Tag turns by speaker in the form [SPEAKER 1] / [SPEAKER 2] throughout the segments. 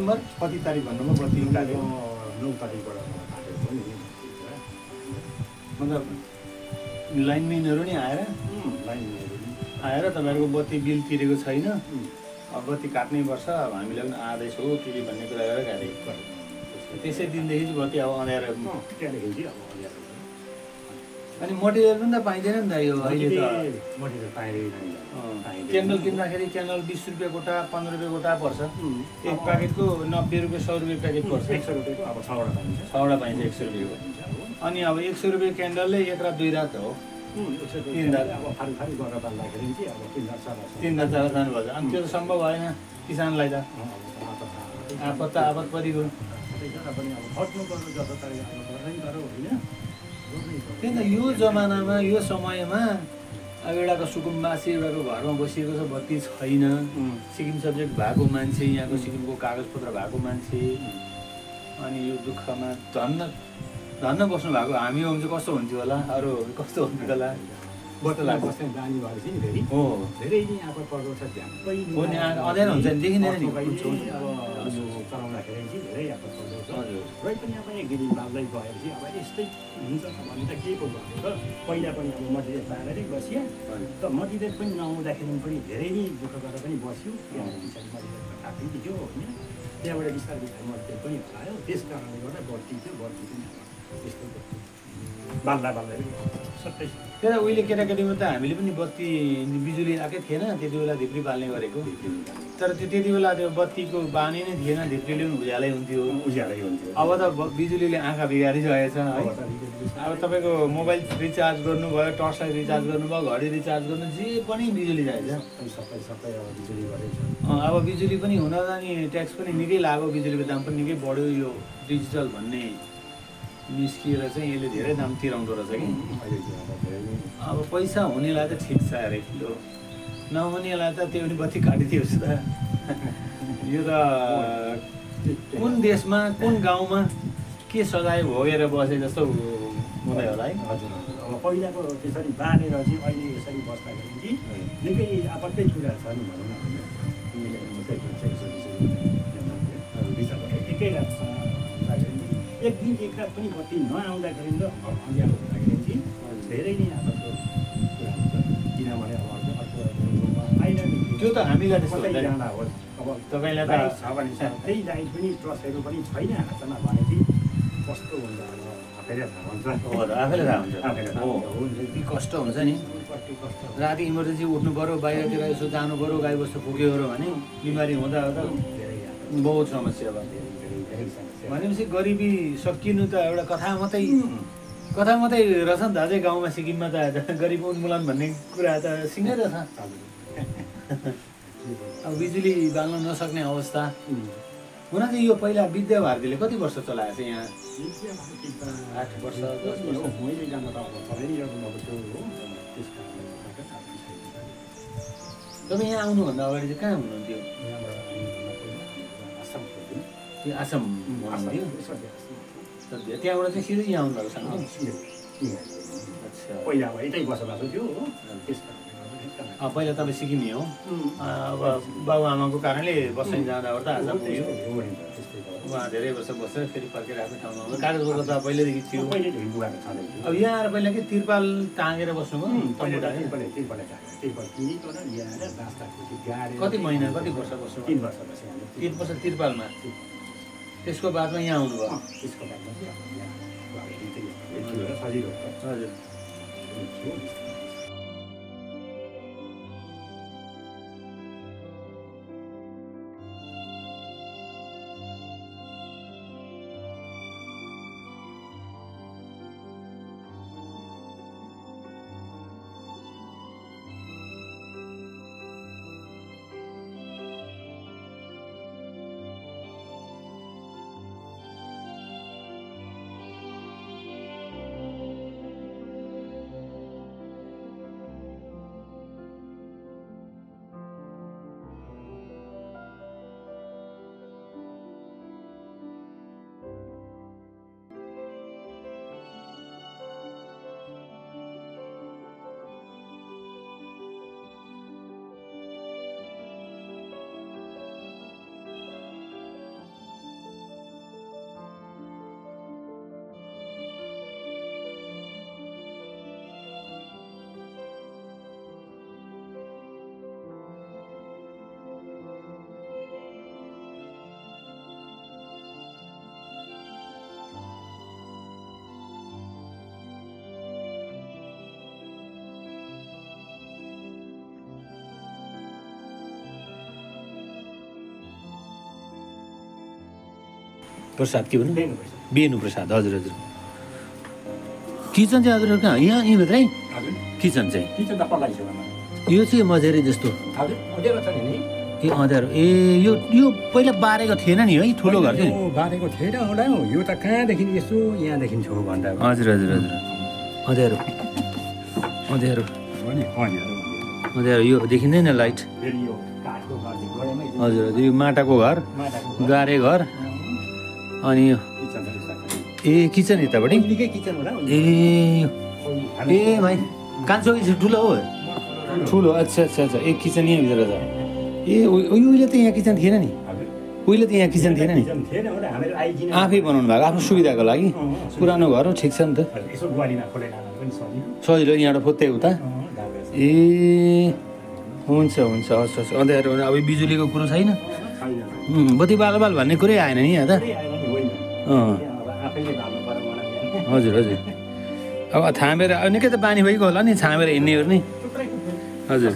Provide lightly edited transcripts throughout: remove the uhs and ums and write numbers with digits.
[SPEAKER 1] Number
[SPEAKER 2] कति तारिक भन्नुमा 32 तारिक 9 तारिकबाट काटेको नि
[SPEAKER 1] मतलब लाइनमेनहरू नि आएर तपाईँहरूको बत्ती बिल तिरेको छैन, अब बत्ती काट्नै पर्छ, अब हामीलाई पनि आदेश हो तिरी भन्ने कुरा गरेर काटेको। त्यसै दिनदेखि चाहिँ बत्ती अब अँध्यारो
[SPEAKER 2] त्यहाँदेखि चाहिँ अब अँध्यारो।
[SPEAKER 1] अनि मटेरियल पनि त पाइँदैन नि त यो अहिले त
[SPEAKER 2] मटेरियल पाइँदैन।
[SPEAKER 1] क्यान्डल किन्दाखेरि क्यान्डल 20 रुपियाँ गोटा 15 रुपियाँ गोटा पर्छ, एक प्याकेटको 90 रुपियाँ 100 रुपियाँ प्याकेट पर्छ।
[SPEAKER 2] 100 रुपियाँको अब 6वटा पाइन्छ।
[SPEAKER 1] 6वटा पाइन्छ 100 रुपियाँको। अनि अब 100 रुपियाँ क्यान्डलले 1 रात 2 रात हो, 3 रात
[SPEAKER 2] अब फारी गरेर बाल्दाखेरि चाहिँ अब 3 रात
[SPEAKER 1] 3 रात 4 रात जानुपर्छ। अनि त्यो त सम्भव भएन किसानलाई त, आपत त आपत परिगयो। त्यही त यो जमानामा यो समयमा अब एउटाको सुकुम्बासी एउटाको घरमा बसिएको छ, बत्ती छैन, सिक्किम सब्जेक्ट भएको मान्छे, यहाँको सिक्किमको कागजपत्र भएको मान्छे, अनि यो दुःखमा धन्न बस्नु भएको हामी हो भने चाहिँ कस्तो हुन्थ्यो होला, अरू कस्तो हुन्थ्यो होला
[SPEAKER 2] बत्ती लाग्छ बानी भएको चाहिँ फेरि
[SPEAKER 1] हो,
[SPEAKER 2] धेरै नै आफत पर्दो छ झ्याप्पै
[SPEAKER 1] हो नि अँध्यारो हुन्छ नि देखिँदैन नि
[SPEAKER 2] अब यो चलाउँदाखेरि चाहिँ धेरै आफत पर्दो छ। र पनि अब यहाँ गिरी बाल्दै गएपछि अब यस्तै हुन्छ भने त के पो भन्यो त पहिला पनि अब मटिरियल पारेरै बसियो त, मटिरियल पनि नआउँदाखेरि पनि धेरै नै दुःख गरेर पनि बस्यो, त्यहाँबाट पछाडि मटिरियल काटिदियो होइन, त्यहाँबाट बिस्तारै मटिरियल पनि खायो, त्यस कारणले गर्दा बत्ती थियो, बत्ती पनि त्यस्तो बाल्दा सबै।
[SPEAKER 1] त्यही त उहिले केटाकेटीमा त हामीले पनि बत्ती बिजुली आएकै थिएन, त्यति बेला धिप्री बाल्ने गरेको, तर त्यति बेला त्यो बत्तीको बानी नै थिएन, धिप्रीले पनि उज्यालै हुन्थ्यो। अब त बिजुलीले आँखा बिगारिसकेको छ है। अब तपाईँको मोबाइल रिचार्ज गर्नुभयो, टर्चलाइट रिचार्ज गर्नुभयो, घडी रिचार्ज गर्नु, जे पनि बिजुली चाहिन्छ। अब बिजुली पनि हुन जाने ट्याक्स पनि निकै लाग्यो, बिजुलीको दाम पनि निकै बढ्यो, यो डिजिटल भन्ने निस्किएर चाहिँ यसले धेरै दाम तिराउँदो रहेछ कि। अब पैसा हुनेलाई त ठिक छ अरे, यो नहुनेलाई त त्यो पनि बत्ती काटिदियोस् त। यो त कुन देशमा कुन गाउँमा के सजाय भोगेर बसे जस्तो हुँदै होला है।
[SPEAKER 2] हजुर अब पहिलाको त्यसरी बाँधेर चाहिँ अहिले यसरी बस्दाखेरि चाहिँ निकै आपत्कै कुरा छ नि भनौँ न। एकै रात एक दिन एक रात पनि बत्ती नआउँदाखेरि र अँध्यारो हुँदाखेरि चाहिँ धेरै नै आपतको कुरा हुन्छ, किनभने अब अर्को
[SPEAKER 1] त्यो त हामीलाई त्यस्तो
[SPEAKER 2] कतै जाँदा होस् अब
[SPEAKER 1] तपाईँलाई त
[SPEAKER 2] छ भने त्यही लाइट पनि ट्रसहरू पनि छैन हातमा भने चाहिँ कस्तो हुन्छ, अब आफैले थाहा हुन्छ।
[SPEAKER 1] आफैले थाहा हुन्छ, कष्ट हुन्छ नि। राति इमर्जेन्सी उठ्नु पऱ्यो, बाहिरतिर यसो जानु पऱ्यो, गाईबस्तु पुग्योहरू भने बिमारी हुँदा बहुत समस्या भयो। भनेपछि गरिबी सकिनु त एउटा कथा मात्रै रहेछ नि त, अझै गाउँमा सिक्किममा त गरिब उन्मूलन भन्ने कुरा त सिँगै रहेछ। अब बिजुली बाल्न नसक्ने अवस्था हुन चाहिँ यो पहिला विद्या भारतीले कति वर्ष चलाएको छ यहाँ? 8 वर्ष 10 वर्ष। तपाईँ यहाँ आउनुभन्दा अगाडि चाहिँ कहाँ हुनुहुन्थ्यो? आसाम हुनुहुन्थ्यो। त्यहाँबाट चाहिँ सिधै यहाँ आउनुभएको सँग? अच्छा,
[SPEAKER 2] पहिला अब यतै बसोबासो थियो हो।
[SPEAKER 1] पहिला तपाईँ सिक्किमे हो, अब बाबुआमाको कारणले बस्दै जाँदा ओर्दा आसाम पुग्यो। उहाँ धेरै वर्ष बसेर फेरि फर्केर आफ्नो ठाउँमा आउँदा कागजपत्र त पहिल्यैदेखि थियो। अब यहाँ आएर पहिला के तिरपाल टाँगेर बस्नुभयो? कति महिना कति वर्ष बस्नु?
[SPEAKER 2] 3 वर्ष बसेँ।
[SPEAKER 1] 3 वर्ष तिरपालमा, त्यसको बादमा यहाँ आउनुभयो?
[SPEAKER 2] त्यसको बादमा चाहिँ
[SPEAKER 1] हजुर। प्रसाद के भन्नु
[SPEAKER 2] बेनु भएछ
[SPEAKER 1] बेनु प्रसाद हजुर हजुर किचन चाहिँ हजुर कहाँ यहाँ यहीँभित्रै
[SPEAKER 2] हजुर
[SPEAKER 1] किचन चाहिँ
[SPEAKER 2] किचन त पल्ला छेउमा
[SPEAKER 1] यो चाहिँ मझेरी जस्तो
[SPEAKER 2] हजुर अँध्यारो छ नि
[SPEAKER 1] ए अँध्यारो ए यो पहिला बारेको थिएन नि है ठुलो घर चाहिँ
[SPEAKER 2] बारेको थिएन होला हौ यो त कहाँदेखि यसो यहाँदेखि छेउ भन्दा
[SPEAKER 1] हजुर हजुर हजुर अँध्यारो अँध्यारो
[SPEAKER 2] हो नि अँध्यारो
[SPEAKER 1] अँध्यारो यो देखिँदैन लाइट
[SPEAKER 2] फेरि यो काठको घर चाहिँ गएमै
[SPEAKER 1] हजुर हजुर यो माटाको घर
[SPEAKER 2] माटाको
[SPEAKER 1] गारे घर अनि यो
[SPEAKER 2] किचन छ त्यसमा
[SPEAKER 1] ए किचन यतापट्टि
[SPEAKER 2] निकै किचन होला हौ
[SPEAKER 1] ए ए भाइ कान्छो कि ठुलो हो ठुलो अच्छा अच्छा अच्छा एक किचन यहाँभित्र छ ए उहिले त यहाँ किचन थिएन नि उहिले त यहाँ किचन थिएन नि
[SPEAKER 2] किचन थिएन होला हामीहरू आइकिन
[SPEAKER 1] आफै बनाउनु भएको आफ्नो सुविधाको लागि पुरानो घर हो ठिक छ नि त
[SPEAKER 2] यसो ग्वालीमा खोलेर लाँदा पनि सजिलो
[SPEAKER 1] सजिलो यहाँबाट फोत्ते उता
[SPEAKER 2] दाबे छ
[SPEAKER 1] ए हुन्छ हुन्छ हस् हस् अँध्यारो अब बिजुलीको कुरो छैन
[SPEAKER 2] छैन
[SPEAKER 1] बत्ती बाल भन्ने कुरै आएन नि यहाँ त
[SPEAKER 2] आएन नि होइन
[SPEAKER 1] अँ
[SPEAKER 2] अब आफैले भाल्नु पर्यो मलाई
[SPEAKER 1] हजुर हजुर अब थामेर अब निकै त बानी भइगयो होला नि छामेर हिँड्नेहरू नि हजुर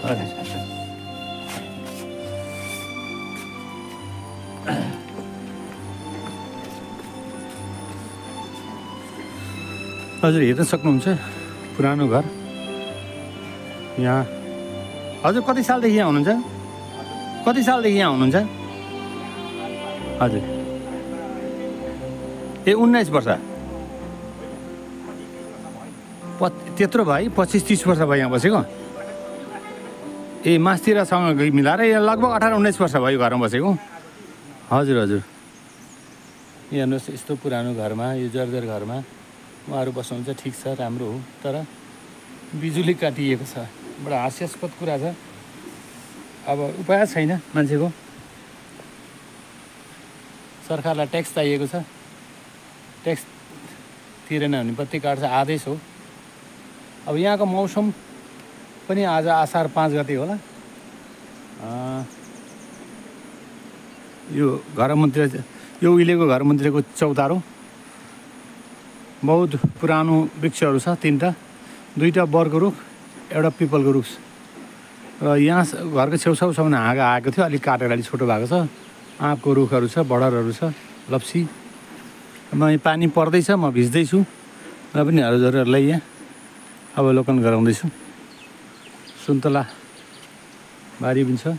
[SPEAKER 1] हजुर हजुर हेर्न सक्नुहुन्छ पुरानो घर यहाँ हजुर कति सालदेखि यहाँ हुनुहुन्छ कति सालदेखि यहाँ हुनुहुन्छ हजुर ए 19 वर्ष त्यत्रो भयो 25-30 वर्ष भयो यहाँ बसेको ए मासतिरसँग मिलाएर यहाँ लगभग 18-19 वर्ष भयो घरमा बसेको हजुर हजुर यहाँ हेर्नुहोस् यस्तो पुरानो घरमा यो जर्जर घरमा उहाँहरू बस्नुहुन्छ ठिक छ राम्रो हो तर बिजुली काटिएको छ बडा हास्यास्पद कुरा छ अब उपाय छैन मान्छेको सरकारलाई ट्याक्स चाहिएको छ ट्याक्स तिरेन भने बत्ती काट्छ आदेश हो अब यहाँको मौसम पनि आज असार 5 गते होला यो घर मन्त्री यो उहिलेको घर मन्त्रीको चौतारो बहुत पुरानो वृक्षहरू छ 3टा 2टा बरको रुख एउटा पिपलको रुख र यहाँ घरको छेउछाउसम्म हाँगा आएको थियो अलिक काटेर अलिक छोटो भएको छ आँपको रुखहरू छ बडरहरू छ लप्सी म पानी पर्दैछ म भिज्दैछु र पनि हजुरहरूलाई यहाँ अवलोकन गराउँदैछु सुन्तला बारी पनि छ